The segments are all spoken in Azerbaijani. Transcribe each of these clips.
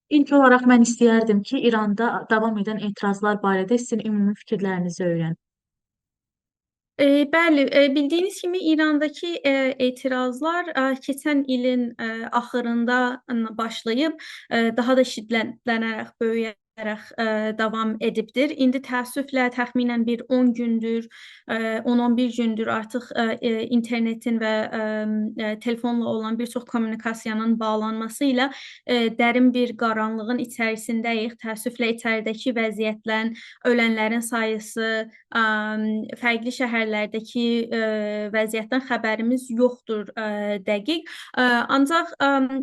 İlk olaraq mən istəyərdim ki, İranda davam edən etirazlar barədə sizin ümumi fikirlərinizi öyrənim. Bəli, bildiyiniz kimi İrandakı etirazlar keçən ilin axırında başlayıb, daha da şiddətlənərək, böyüyərək davam edibdir. İndi təəssüflə təxminən bir 10 gündür, 10-11 gündür artıq internetin və telefonla olan bir çox kommunikasiyanın bağlanması ilə dərin bir qaranlığın içərisindəyik. Təəssüflə içəridəki vəziyyətlə ölənlərin sayısı, fərqli şəhərlərdəki vəziyyətdən xəbərimiz yoxdur dəqiq. Ancaq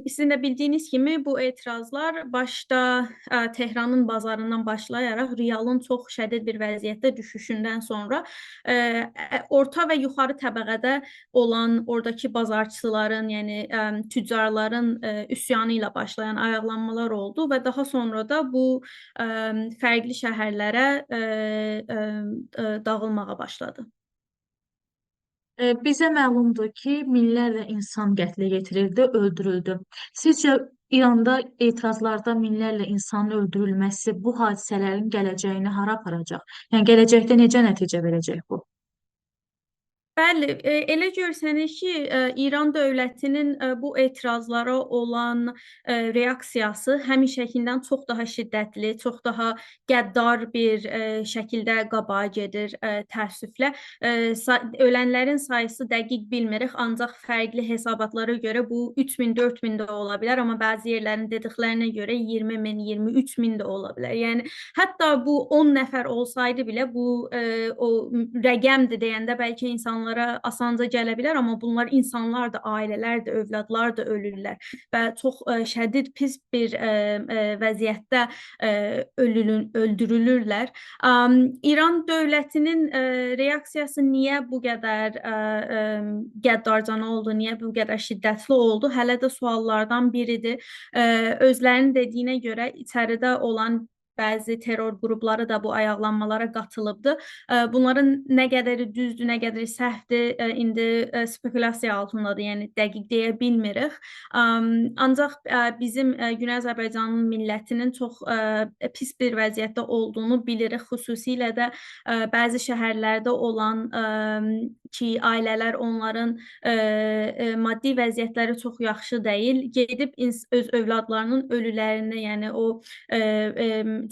sizin də bildiyiniz kimi bu etirazlar başda Tehranın bazarından başlayaraq realın çox şədid bir vəziyyətdə düşüşündən sonra orta və yuxarı təbəqədə olan oradakı bazarçıların, yəni tüccarların üsyanı ilə başlayan ayaqlanmalar oldu və daha sonra da bu fərqli şəhərlərə dağılmağa başladı. Bizə məlumdur ki, minlərlə insan qətlə yetirildi, öldürüldü. Sizcə İranda etirazlarda minlərlə insanın öldürülməsi bu hadisələrin gələcəyini hara aparacaq? Yəni gələcəkdə necə nəticə verəcək bu? Bəli, elə görsənir ki, İran dövlətinin bu etirazlara olan reaksiyası həmişəkindən çox daha şiddətli, çox daha qəddar bir şəkildə qabağa gedir təəssüflə. Ölənlərin sayısı dəqiq bilmirik, ancaq fərqli hesabatlara görə bu 3000, 4000 də ola bilər, amma bəzi yerlərin dediklərinə görə 20 min, 23 min də ola bilər. Yəni hətta bu 10 nəfər olsaydı belə bu o rəqəmdir deyəndə bəlkə insanlar asanca gələ bilər, amma bunlar insanlar da, ailələr də, övladlar da ölürlər və çox şədid, pis bir vəziyyətdə öldürülürlər. İran dövlətinin reaksiyası niyə bu qədər qəddarcana oldu, niyə bu qədər şiddətli oldu? Hələ də suallardan biridir. Özlərinin dediyinə görə içəridə olan bəzi terror qrupları da bu ayaqlanmalara qatılıbdır. Bunların nə qədəri düzdür, nə qədəri səhvdir, indi spekulyasiya altındadır, yəni dəqiq deyə bilmirik. Ancaq bizim Güney Azərbaycanın millətinin çox pis bir vəziyyətdə olduğunu bilirik. Xüsusilə də bəzi şəhərlərdə olan ki, ailələr onların maddi vəziyyətləri çox yaxşı deyil, gedib öz övladlarının ölülərini, yəni o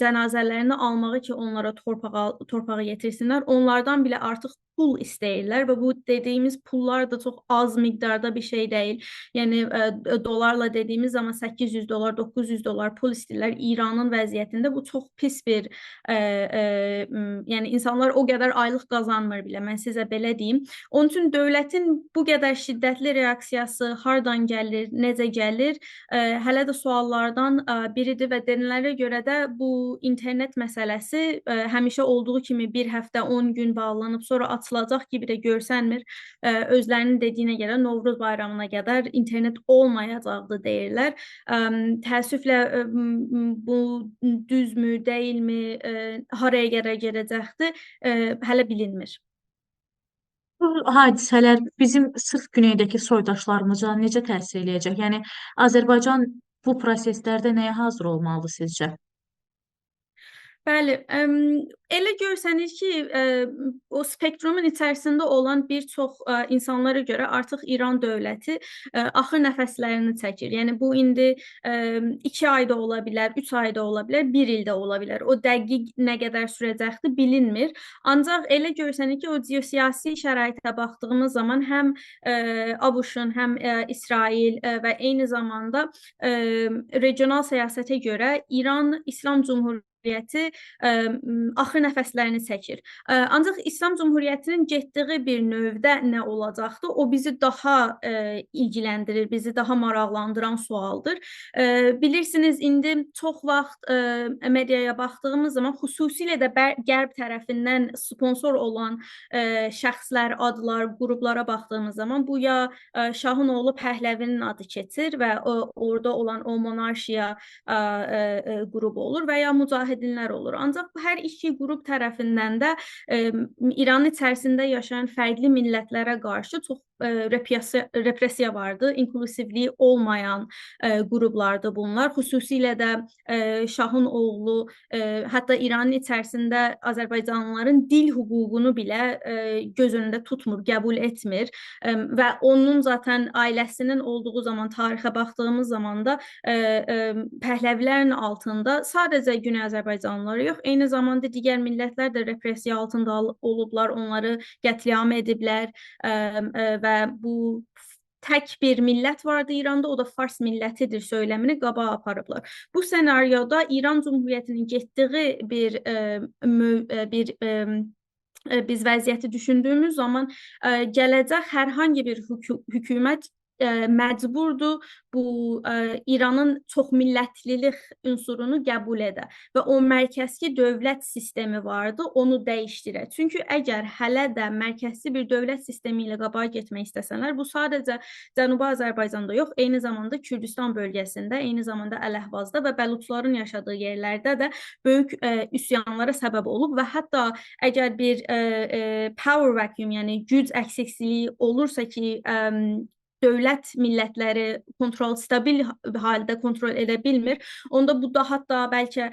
cənazələrini almağı ki, onlara torpağa yetirsinlər, onlardan belə artıq pul istəyirlər və bu dediyimiz pullar da çox az miqdarda bir şey deyil. Yəni dolarla dediyimiz zaman 800 dolar, 900 dolar pul istəyirlər. İranın vəziyyətində bu çox pis bir, yəni insanlar o qədər aylıq qazanmır belə, mən sizə belə deyim. Onun üçün dövlətin bu qədər şiddətli reaksiyası hardan gəlir, necə gəlir, hələ də suallardan biridir və denilənlərə görə də bu internet məsələsi həmişə olduğu kimi bir həftə 10 gün bağlanıb sonra açılacaq kimi də görsənmir. Özlərinin dediyinə görə Novruz bayramına qədər internet olmayacaqdı deyirlər. Təəssüflə bu düzmü, deyilmi, haraya qədər gedəcəkdir, hələ bilinmir. Bu hadisələr bizim sırf güneydəki soydaşlarımıza necə təsir eləyəcək? Yəni Azərbaycan bu proseslərdə nəyə hazır olmalıdır sizcə? Bəli, elə görsənir ki, o spektrumun içərisində olan bir çox insanlara görə artıq İran dövləti axır nəfəslərini çəkir. Yəni bu indi 2 ayda ola bilər, 3 ayda ola bilər, 1 ildə ola bilər. O dəqiq nə qədər sürəcəkdir bilinmir. Ancaq elə görsənir ki, o geosiyasi şəraitə baxdığımız zaman həm ABŞ-ın, həm İsrail və eyni zamanda regional siyasətə görə İran İslam Cümhuriyyəti axır nəfəslərini çəkir. Ancaq İslam Cümhuriyyətinin getdiyi bir növdə nə olacaqdır? O bizi daha ilgiləndirir, bizi daha maraqlandıran sualdır. Bilirsiniz, indi çox vaxt mediaya baxdığımız zaman xüsusilə də Qərb tərəfindən sponsor olan şəxslər, adlar, qruplara baxdığımız zaman bu ya Şahın oğlu Pəhləvinin adı keçir və orada olan o monarxiya qrupu olur və ya mücahidlər mücahidinlər olur. Ancaq bu hər iki qrup tərəfindən də İranın içərisində yaşayan fərqli millətlərə qarşı çox repressiya vardı, inklüzivliyi olmayan qruplardı bunlar. Xüsusilə də Şahın oğlu, hətta İranın içərisində Azərbaycanlıların dil hüququnu belə göz önündə tutmur, qəbul etmir və onun zaten ailəsinin olduğu zaman tarixə baxdığımız zaman da Pəhləvilərin altında sadəcə Güney Azərbaycanlıları yox, eyni zamanda digər millətlər də repressiya altında olublar, onları qətliam ediblər və bu tək bir millət vardı İranda, o da Fars millətidir söyləmini qabağa aparıblar. Bu senaryoda İran Cümhuriyyətinin getdiyi bir biz vəziyyəti düşündüyümüz zaman gələcək hər hansı bir hökumət məcburdur bu İranın çoxmillətlilik ünsurunu qəbul edə və o mərkəzi dövlət sistemi vardı, onu dəyişdirə. Çünki əgər hələ də mərkəzi bir dövlət sistemi ilə qabağa getmək istəsələr, bu sadəcə Cənubi Azərbaycanda yox, eyni zamanda Kürdistan bölgəsində, eyni zamanda Ələhvazda və Bəluçların yaşadığı yerlərdə də böyük üsyanlara səbəb olub və hətta əgər bir power vacuum, yəni güc əksiksliyi olursa ki, dövlət millətləri kontrol stabil halda kontrol edə bilmir. Onda bu da hətta bəlkə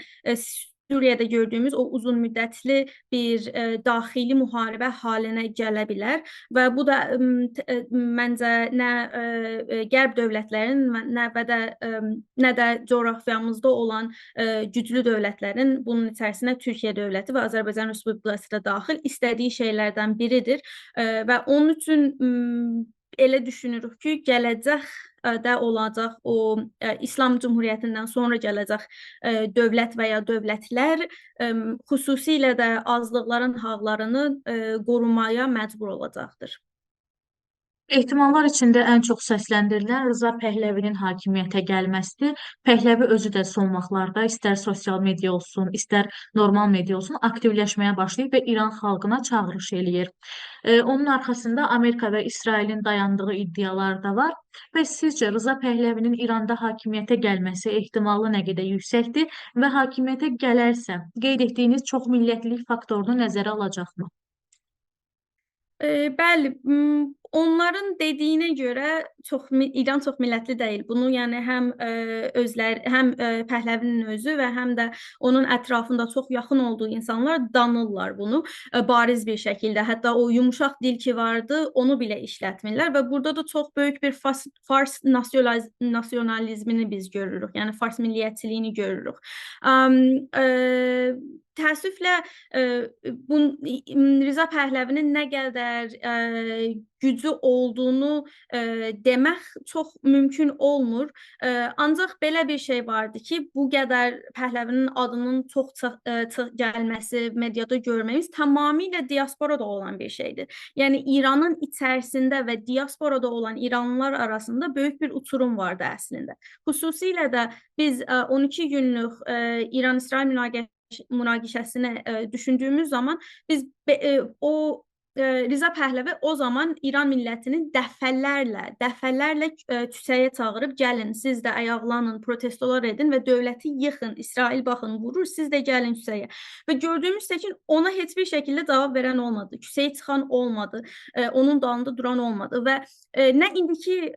Suriyədə gördüyümüz o uzun müddətli bir daxili müharibə halinə gələ bilər və bu da məncə nə qərb dövlətlərinin, nə də coğrafiyamızda olan güclü dövlətlərin, bunun içərisinə Türkiyə dövləti və Azərbaycan Respublikası da daxil, istədiyi şeylərdən biridir və onun üçün elə düşünürük ki, gələcəkdə olacaq o İslam Cümhuriyyətindən sonra gələcək dövlət və ya dövlətlər xüsusilə də azlıqların haqlarını qorumaya məcbur olacaqdır. Ehtimallar içində ən çox səsləndirilən Rıza Pəhləvinin hakimiyyətə gəlməsidir. Pəhləvi özü də son vaxtlarda istər sosial media olsun, istər normal media olsun, aktivləşməyə başlayıb və İran xalqına çağırış eləyir. Onun arxasında Amerika və İsrailin dayandığı iddialar da var. Və sizcə Rıza Pəhləvinin İranda hakimiyyətə gəlməsi ehtimalı nə qədər yüksəkdir və hakimiyyətə gələrsə, qeyd etdiyiniz çoxmillətlilik faktorunu nəzərə alacaqmı? Bəli, onların dediyinə görə İran çox millətli deyil. Bunu yəni həm özləri, həm Pəhləvinin özü və həm də onun ətrafında çox yaxın olduğu insanlar danırlar bunu bariz bir şəkildə. Hətta o yumuşaq dil ki vardı, onu belə işlətmirlər və burada da çox böyük bir Fars nasionalizmini biz görürük. Yəni Fars milliyyətçiliyini görürük. Təəssüflə Rıza Pəhləvinin nə qədər gücü olduğunu demək çox mümkün olmur. Ancaq belə bir şey vardı ki, bu qədər Pəhləvinin adının çox sıx gəlməsi, mediada görməyimiz tamamilə diasporada olan bir şeydir. Yəni İranın içərisində və diasporada olan İranlılar arasında böyük bir uçurum vardı əslində. Xüsusilə də biz 12 günlük İran-İsrail münaqişəsini düşündüyümüz zaman biz o Rıza Pəhləvi o zaman İran millətini dəfələrlə küçəyə çağırıb, gəlin, siz də ayaqlanın, protestolar edin və dövləti yıxın, İsrail baxın, vurur, siz də gəlin küçəyə. Və gördüyümüz ki, ona heç bir şəkildə cavab verən olmadı, küçəyə çıxan olmadı, onun dalında duran olmadı və nə indiki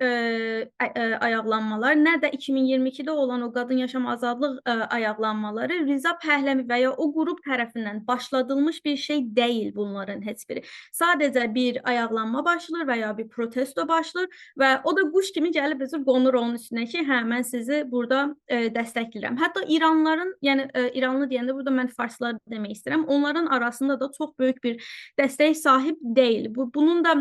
ayaqlanmalar, nə də 2022-də olan o qadın yaşam azadlıq ayaqlanmaları Rıza Pəhləvi və ya o qrup tərəfindən başladılmış bir şey deyil bunların heç biri. Sadəcə bir ayaqlanma başlayır və ya bir protesto başlayır və o da quş kimi gəlib özü qonur onun üstünə ki, hə, mən sizi burada dəstəkləyirəm. Hətta İranlıların, yəni İranlı deyəndə burada mən Farslar demək istəyirəm, onların arasında da çox böyük bir dəstək sahib deyil. Bunun da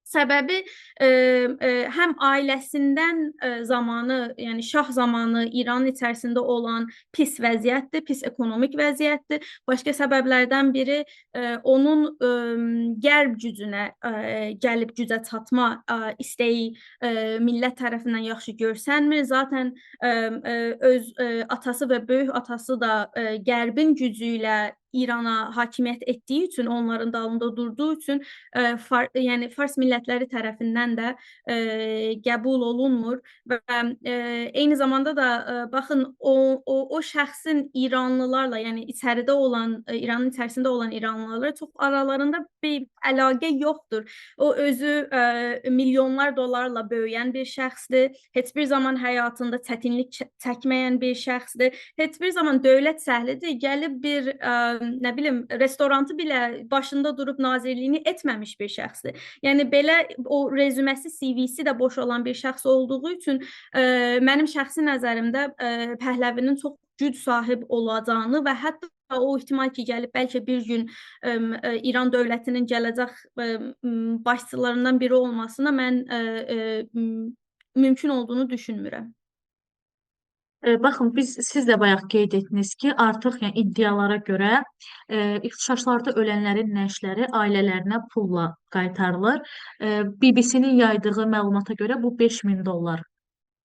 səbəbi həm ailəsindən zamanı, yəni şah zamanı İranın içərisində olan pis vəziyyətdir, pis ekonomik vəziyyətdir. Başqa səbəblərdən biri onun qərb gücünə gəlib gücə çatma istəyi millət tərəfindən yaxşı görsənmir. Zaten öz atası və böyük atası da qərbin gücü ilə İrana hakimiyyət etdiyi üçün, onların dalında durduğu üçün yəni Fars millətləri tərəfindən də qəbul olunmur və eyni zamanda da baxın o şəxsin İranlılarla, yəni içəridə olan İranın içərisində olan İranlılarla çox aralarında bir əlaqə yoxdur. O özü milyonlar dollarla böyüyən bir şəxsdir. Heç bir zaman həyatında çətinlik çəkməyən bir şəxsdir. Heç bir zaman dövlət səhlidir. Gəlib bir nə bilim restorantı belə başında durub nazirliyini etməmiş bir şəxsdir. Yəni belə o rezüməsi, CV-si də boş olan bir şəxs olduğu üçün mənim şəxsi nəzərimdə Pəhləvinin çox güc sahib olacağını və hətta o ehtimal ki, gəlib bəlkə bir gün İran dövlətinin gələcək başçılarından biri olmasına mən mümkün olduğunu düşünmürəm. Baxın, siz də bayaq qeyd etdiniz ki, artıq yəni iddialara görə ixtişaşlarda ölənlərin nəşləri ailələrinə pulla qaytarılır. BBC-nin yaydığı məlumata görə bu 5000 dollar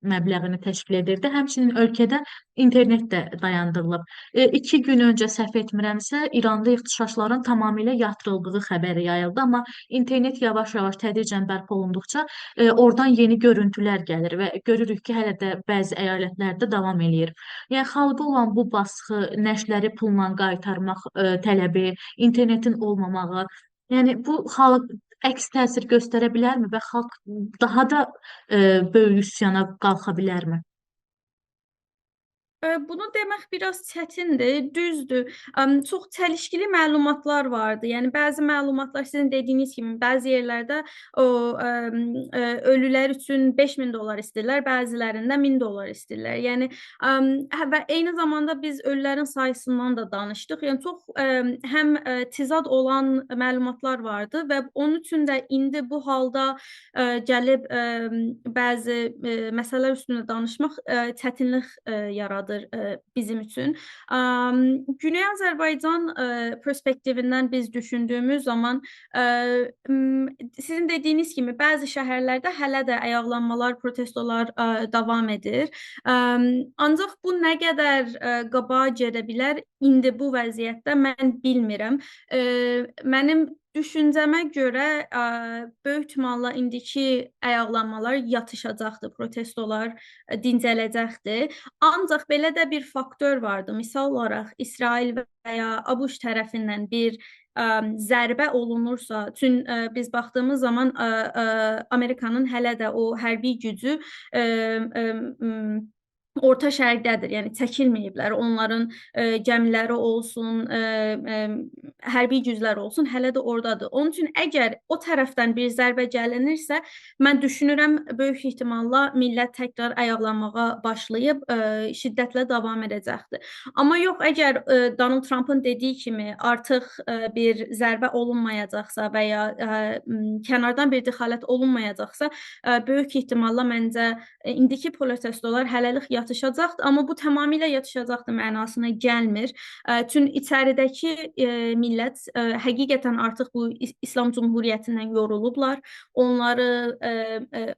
məbləğini təşkil edirdi. Həmçinin ölkədə internet də dayandırılıb. 2 gün öncə səhv etmirəmsə, İranda ixtişaşların tamamilə yatırıldığı xəbəri yayıldı, amma internet yavaş-yavaş tədricən bərpa olunduqca oradan yeni görüntülər gəlir və görürük ki, hələ də bəzi əyalətlərdə davam eləyir. Yəni xalqa olan bu baskı, nəşləri pulla qaytarmaq tələbi, internetin olmamağı, yəni bu xalq əks təsir göstərə bilərmi və xalq daha da böyük üsyana qalxa bilərmi? Bunu demək biraz çətindir, düzdür. Çox çəlişkili məlumatlar vardı. Yəni bəzi məlumatlar sizin dediyiniz kimi bəzi yerlərdə o ölülər üçün 5000 dollar istəyirlər, bəzilərində 1000 dollar istəyirlər. Yəni hə, və eyni zamanda biz ölülərin sayısından da danışdıq. Yəni çox həm tezad olan məlumatlar vardı və onun üçün də indi bu halda gəlib bəzi məsələlər üstündə danışmaq çətinlik yaradır bizim üçün. Güney Azərbaycan perspektivindən biz düşündüyümüz zaman sizin dediyiniz kimi bəzi şəhərlərdə hələ də ayaqlanmalar, protestolar davam edir. Ancaq bu nə qədər qabağa gedə bilər indi bu vəziyyətdə mən bilmirəm. Mənim düşüncəmə görə böyük ehtimalla indiki ayaqlanmalar yatışacaqdır, protestolar dincələcəkdir. Ancaq belə də bir faktor vardı. Misal olaraq İsrail və ya ABŞ tərəfindən bir zərbə olunursa, çünki biz baxdığımız zaman Amerikanın hələ də o hərbi gücü Orta Şərqdədir, yəni çəkilməyiblər. Onların gəmiləri olsun, hərbi güclər olsun, hələ də ordadır. Onun üçün əgər o tərəfdən bir zərbə gəlinirsə, mən düşünürəm böyük ehtimalla millət təkrar ayaqlanmağa başlayıb şiddətlə davam edəcəkdir. Amma yox, əgər Donald Trumpın dediyi kimi artıq bir zərbə olunmayacaqsa və ya kənardan bir dəxalət olunmayacaqsa, böyük ehtimalla məncə indiki protestolar hələlik yatışacaqdır, amma bu tamamilə yatışacaqdır mənasına gəlmir. Çünki içəridəki millət həqiqətən artıq bu İslam Cümhuriyyətindən yorulublar. Onları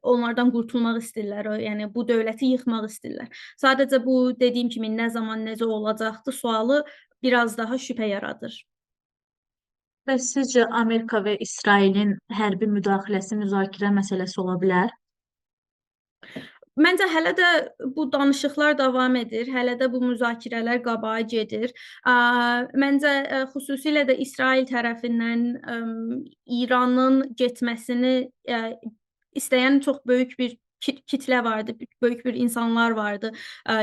onlardan qurtulmaq istəyirlər. Yəni bu dövləti yıxmaq istəyirlər. Sadəcə bu dediyim kimi nə zaman, necə olacaqdır sualı biraz daha şübhə yaradır. Bəs sizcə Amerika və İsrailin hərbi müdaxiləsi müzakirə məsələsi ola bilər? Məncə hələ də bu danışıqlar davam edir, hələ də bu müzakirələr qabağa gedir. Məncə xüsusilə də İsrail tərəfindən İranın getməsini istəyən çox böyük bir kitlə vardı, böyük bir insanlar vardı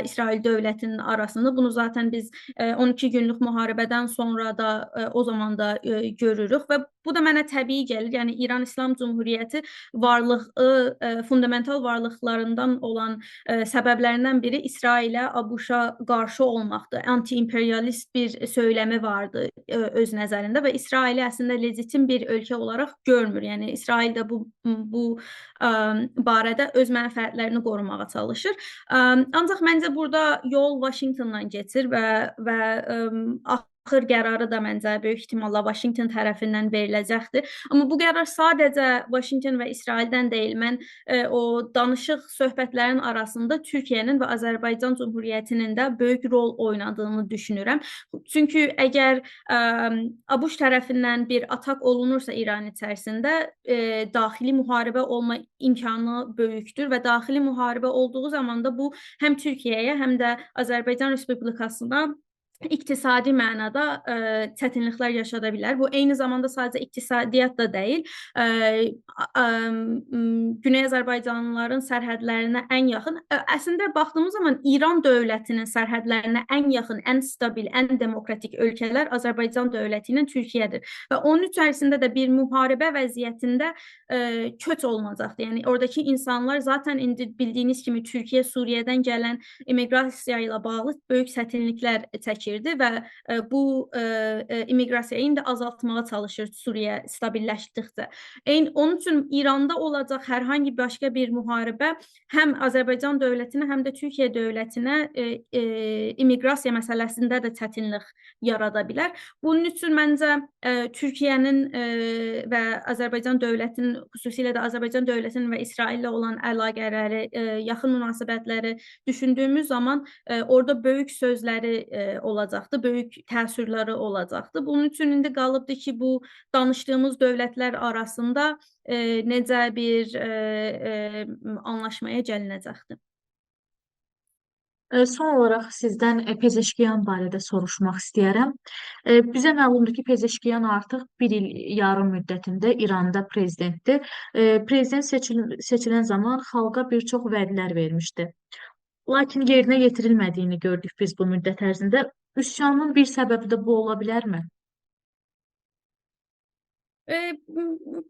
İsrail dövlətinin arasında. Bunu zaten biz 12 günlük müharibədən sonra da o zaman da görürük və bu da mənə təbii gəlir. Yəni İran İslam Cümhuriyyəti varlığı, fundamental varlıqlarından olan səbəblərindən biri İsrailə, ABŞ-a qarşı olmaqdır. Anti-imperialist bir söyləmi vardı öz nəzərində və İsraili əslində legitim bir ölkə olaraq görmür. Yəni İsrail də bu barədə öz mənfəətlərini qorumağa çalışır. Ancaq məncə burada yol Vaşinqtondan keçir və Axır qərarı da məncə böyük ehtimalla Vaşinqton tərəfindən veriləcəkdir. Amma bu qərar sadəcə Vaşinqton və İsraildən deyil. Mən o danışıq söhbətlərin arasında Türkiyənin və Azərbaycan Cümhuriyyətinin də böyük rol oynadığını düşünürəm. Çünki əgər ABŞ tərəfindən bir atak olunursa İran içərisində, daxili müharibə olma imkanı böyükdür və daxili müharibə olduğu zaman da bu həm Türkiyəyə, həm də Azərbaycan Respublikasına iqtisadi mənada çətinliklər yaşada bilər. Bu eyni zamanda sadəcə iqtisadiyyat da deyil, Güney Azərbaycanlıların sərhədlərinə ən yaxın, əslində baxdığımız zaman İran dövlətinin sərhədlərinə ən yaxın, ən stabil, ən demokratik ölkələr Azərbaycan dövləti ilə Türkiyədir. Və onun içərisində də bir müharibə vəziyyətində köç olunacaqdır. Yəni oradakı insanlar zaten indi bildiyiniz kimi Türkiyə, Suriyədən gələn immiqrasiya ilə bağlı böyük çətinliklər çəkir və bu immiqrasiyayı indi azaltmağa çalışır Suriyə stabilləşdikcə. Onun üçün İranda olacaq hər hansı başqa bir müharibə həm Azərbaycan dövlətinə, həm də Türkiyə dövlətinə immiqrasiya məsələsində də çətinlik yarada bilər. Bunun üçün məncə Türkiyənin və Azərbaycan dövlətinin, xüsusilə də Azərbaycan dövlətinin və İsraillə olan əlaqələri, yaxın münasibətləri düşündüyümüz zaman orada böyük sözləri olacaqdı, böyük təsirləri olacaqdı. Bunun üçün indi qalıbdır ki, bu danışdığımız dövlətlər arasında necə bir anlaşmaya gəlinəcəkdir. Son olaraq sizdən Pezeşkiyan barədə soruşmaq istəyirəm. Bizə məlumdur ki, Pezeşkiyan artıq bir il yarım müddətində İranda prezidentdir. Prezident seçilən zaman xalqa bir çox vədlər vermişdi. Lakin yerinə yetirilmədiyini gördük biz bu müddət ərzində. Üsyanın bir səbəbi də bu ola bilərmi?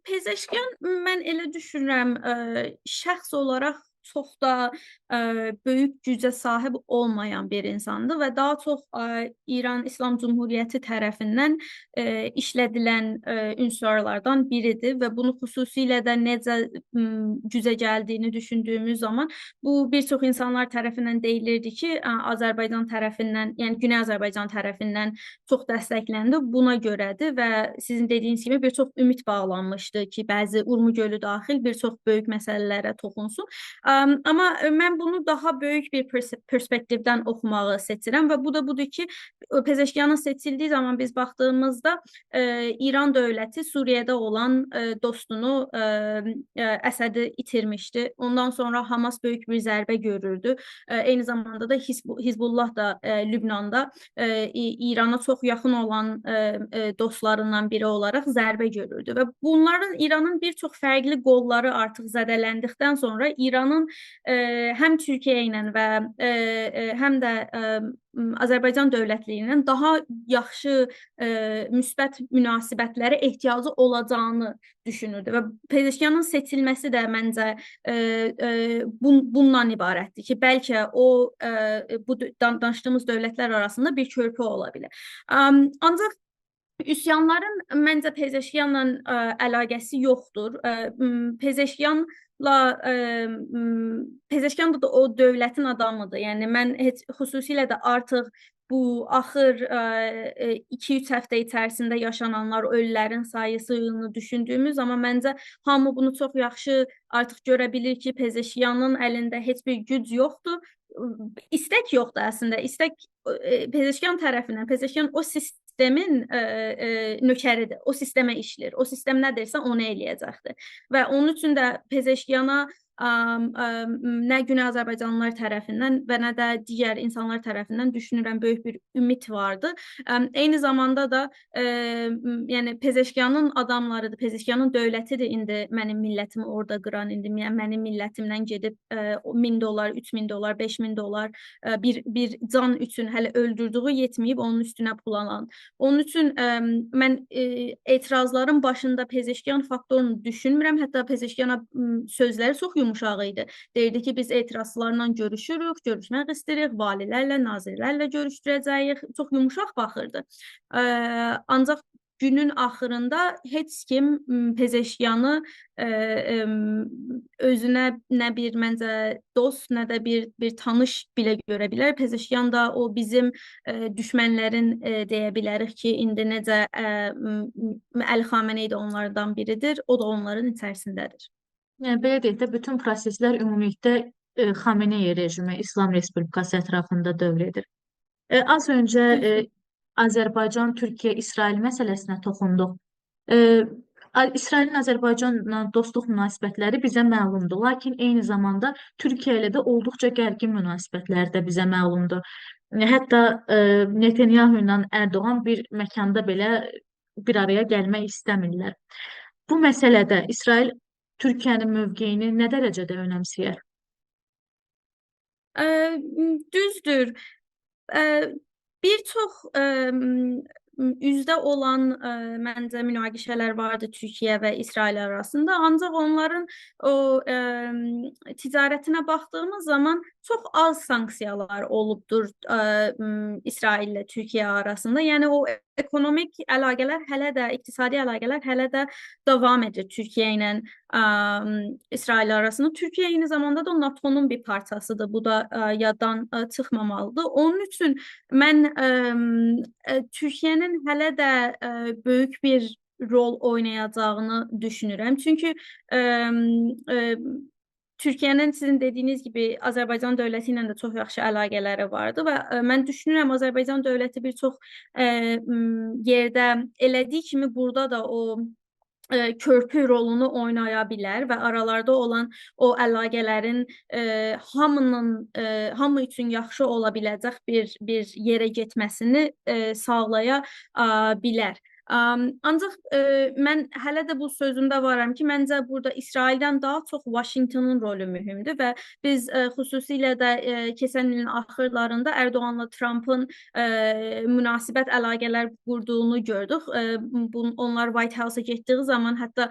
Pezeşkiyan mən elə düşünürəm, şəxs olaraq çox da böyük gücə sahib olmayan bir insandır və daha çox İran İslam Cümhuriyyəti tərəfindən işlədilən ünsürlardan biridir və bunu xüsusilə də necə gücə gəldiyini düşündüyümüz zaman bu bir çox insanlar tərəfindən deyilirdi ki, Azərbaycan tərəfindən, yəni Güney Azərbaycan tərəfindən çox dəstəkləndi. Buna görədir və sizin dediyiniz kimi bir çox ümid bağlanmışdı ki, bəzi Urmu gölü daxil bir çox böyük məsələlərə toxunsun. Amma mən bunu daha böyük bir perspektivdən oxumağı seçirəm və bu da budur ki, Pezeşkiyanın seçildiyi zaman biz baxdığımızda İran dövləti Suriyədə olan dostunu Əsədi itirmişdi. Ondan sonra Hamas böyük bir zərbə görürdü. Eyni zamanda da Hizbullah da Lübnanda İrana çox yaxın olan dostlarından biri olaraq zərbə görürdü və bunların İranın bir çox fərqli qolları artıq zədələndikdən sonra İranın həm Türkiyə ilə və həm də Azərbaycan dövlətliyi ilə daha yaxşı müsbət münasibətlərə ehtiyacı olacağını düşünürdü və Pezeşkiyanın seçilməsi də məncə bundan ibarətdir ki, bəlkə o bu danışdığımız dövlətlər arasında bir körpü ola bilər. Ancaq üsyanların məncə Pezeşkiyanla əlaqəsi yoxdur. Pezeşkiyan da o dövlətin adamıdır. Yəni mən heç xüsusilə də artıq bu axır 2-3 həftə içərisində yaşananlar, ölülərin sayısını düşündüyümüz zaman məncə hamı bunu çox yaxşı artıq görə bilir ki, Pezeşkiyanın əlində heç bir güc yoxdur. İstək yoxdur əslində. İstək Pezeşkiyan tərəfindən, Pezeşkiyan o sistemin nökəridir. O sistemə işləyir. O sistem nədirsə onu eləyəcəkdir. Və onun üçün də Pezeşkiyana nə Güney Azərbaycanlılar tərəfindən və nə də digər insanlar tərəfindən düşünürəm böyük bir ümid vardı. Eyni zamanda da yəni Pezeşkiyanın adamlarıdır, Pezeşkiyanın dövlətidir indi mənim millətimi orada qıran, indi mənim millətimdən gedib $1000, $3000, $5000 bir can üçün hələ öldürdüyü yetməyib onun üstünə pul alan. Onun üçün mən etirazların başında Pezeşkiyan faktorunu düşünmürəm. Hətta Pezeşkiyana sözləri çox yumuşaq idi. Deyirdi ki, biz etirazçılarla görüşürük, görüşmək istəyirik, valilərlə, nazirlərlə görüşdürəcəyik. Çox yumuşaq baxırdı. Ancaq Günün axırında heç kim Pezeşkiyanı özünə nə bir məncə dost, nə də bir tanış belə görə bilər. Pezeşkiyan da o bizim düşmənlərin deyə bilərik ki, indi necə Əli Xamenei də onlardan biridir, o da onların içərisindədir. Yəni belə deyək də, bütün proseslər ümumilikdə Xamenei rejimi, İslam Respublikası ətrafında dövr edir. Az öncə Azərbaycan, Türkiyə, İsrail məsələsinə toxunduq. İsrailin Azərbaycanla dostluq münasibətləri bizə məlumdur. Lakin eyni zamanda Türkiyə ilə də olduqca gərgin münasibətlər də bizə məlumdur. Hətta Netanyahu ilə Erdoğan bir məkanda belə bir araya gəlmək istəmirlər. Bu məsələdə İsrail Türkiyənin mövqeyini nə dərəcədə önəmsəyər? Düzdür. Bir çox üzdə olan məncə münaqişələr vardı Türkiyə və İsrail arasında. Ancaq onların o ticarətinə baxdığımız zaman çox az sanksiyalar olubdur İsrail ilə Türkiyə arasında. Yəni o ekonomik əlaqələr hələ də, iqtisadi əlaqələr hələ də davam edir Türkiyə ilə İsrail arasında. Türkiyə eyni zamanda da NATO-nun bir parçasıdır. Bu da yaddan çıxmamalıdır. Onun üçün mən Türkiyənin hələ də böyük bir rol oynayacağını düşünürəm. Çünki Türkiyənin sizin dediyiniz kimi Azərbaycan dövləti ilə də çox yaxşı əlaqələri vardı və mən düşünürəm Azərbaycan dövləti bir çox yerdə elədiyi kimi burada da o körpü rolunu oynaya bilər və aralarda olan o əlaqələrin hamının hamı üçün yaxşı ola biləcək bir yerə getməsini sağlaya bilər. Ancaq mən hələ də bu sözümdə varam ki, məncə burada İsraildən daha çox Vaşinqtonun rolü mühümdür və biz xüsusilə də keçən ilin axırlarında Ərdoğanla Trampın münasibət əlaqələr qurduğunu gördük. Onlar White House-a getdiyi zaman hətta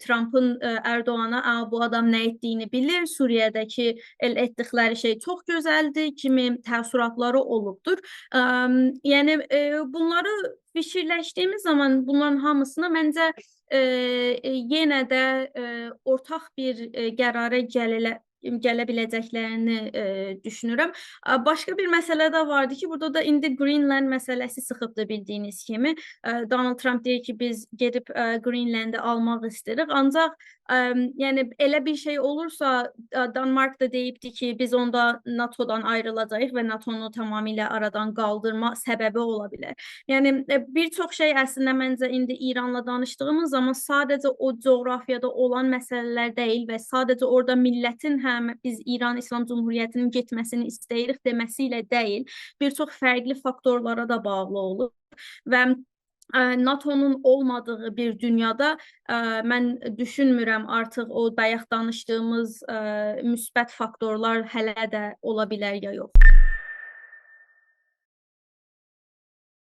Trampın Ərdoğana bu adam nə etdiyini bilir, Suriyədəki el etdikləri şey çox gözəldir kimi təəssüratları olubdur. Yəni bunları fikirləşdiyimiz zaman bunların hamısına məncə yenə də ortaq bir qərara gələ biləcəklərini düşünürəm. Başqa bir məsələ də vardı ki, burada da indi Greenland məsələsi çıxıbdı bildiyiniz kimi. Donald Trump deyir ki, biz gedib Greenlandi almaq istəyirik. Ancaq yəni elə bir şey olursa, Danmark da deyibdi ki, biz onda NATO-dan ayrılacağıq və NATO-nu tamamilə aradan qaldırma səbəbi ola bilər. Yəni bir çox şey əslində məncə indi İranla danışdığımız zaman sadəcə o coğrafiyada olan məsələlər deyil və sadəcə orada millətin həm biz İran İslam Cümhuriyyətinin getməsini istəyirik deməsi ilə deyil, bir çox fərqli faktorlara da bağlı olur və NATO-nun olmadığı bir dünyada mən düşünmürəm artıq o bayaq danışdığımız müsbət faktorlar hələ də ola bilər ya yox.